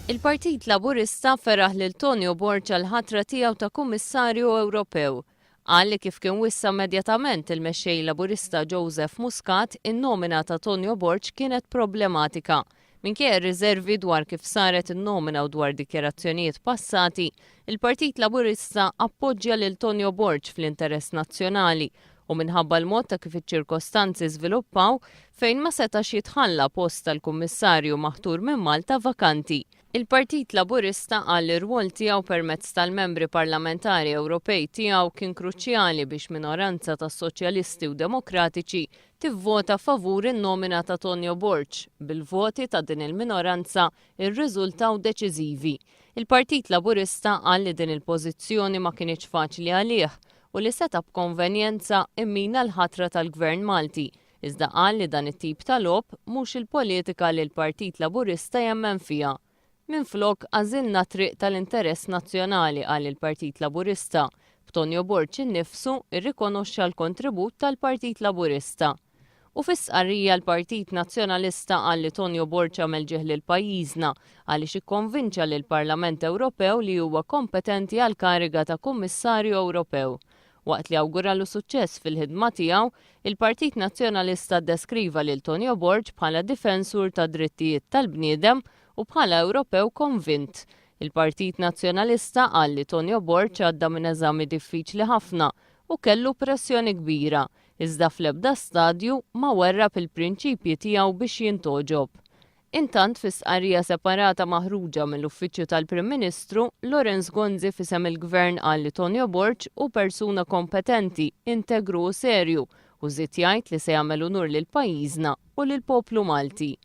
Il-Partit Laburista feraħ lil Tonio Borg għall-ħatra tiegħu ta' Kummissarju Ewropew. Qal li kif kien wissa immedjatament il-Mexxej Laburista Joseph Muscat, in-nomina ta' Tonio Borg kienet problematika. Minkejja r-riżervi dwar kif saret in-nomina u dwar dikjarazzjonijiet passati, il-Partit Laburista appoġġja lil Tonio Borg fl-interess nazzjonali u minħabba l-mod ta' kif iċ-ċirkostanzi żviluppaw fejn ma setax jitħalla post tal-Kummissarju maħtur minn Malta vakanti. Il-Partit Laburista qal li r-rwol tiegħu permezz tal-Membri Parlamentari Ewropej tiegħu kien kruċjali biex minoranza ta' Soċjalisti u Demokratiċi tivvota favur in-nomina ta' Tonio Borg, bil-voti ta' din il-minoranza rriżultaw deċiżivi. Il-Partit Laburista qal li din il-pożizzjoni ma kinitx faċli għalih u li seta' b'konvenjenza immina l-ħatra tal-Gvern Malti Iżda qal li dan it-tip ta' logħob mhux il-politika li l-Partit Laburista jemmen fiha. Minflok, għażilna t-triq tal-interess nazzjonali, qal il-Partit Laburista, b'Tonio Borg innifsu rrikonoxxa l-kontribut tal-Partit Laburista. U fi stqarrija l-Partit Nazzjonalista qal li Tonio Borg għamel ġieħ lil pajjiżna għaliex ikkonvinċa lill-Parlament Ewropew li huwa kompetenti għall-kariga ta' Kummissarju Ewropew. Waqt li awguralu suċċess fil-ħidma tiegħu, il-Partit Nazzjonalista ddeskriva lil Tonio Borg bħala difensur tad-drittijiet tal-bniedem u bħala Ewropew konvint. Il-Partit Nazzjonalista qal li Tonio Borg għadda minn eżami diffiċli ħafna u kellu pressjoni kbira, iżda fl-ebda stadju ma warrab il-prinċipji tiegħu biex jintgħoġob. Intant fi stqarrija separata maħruġa mill-Uffiċċju tal-Prim Ministru, Lawrence Gonzi f'isem il-Gvern qal li Tonio Borg hu persuna kompetenti, integru u serju u żied jgħid li se jagħmel unur lil pajjiżna u lill-poplu Malti.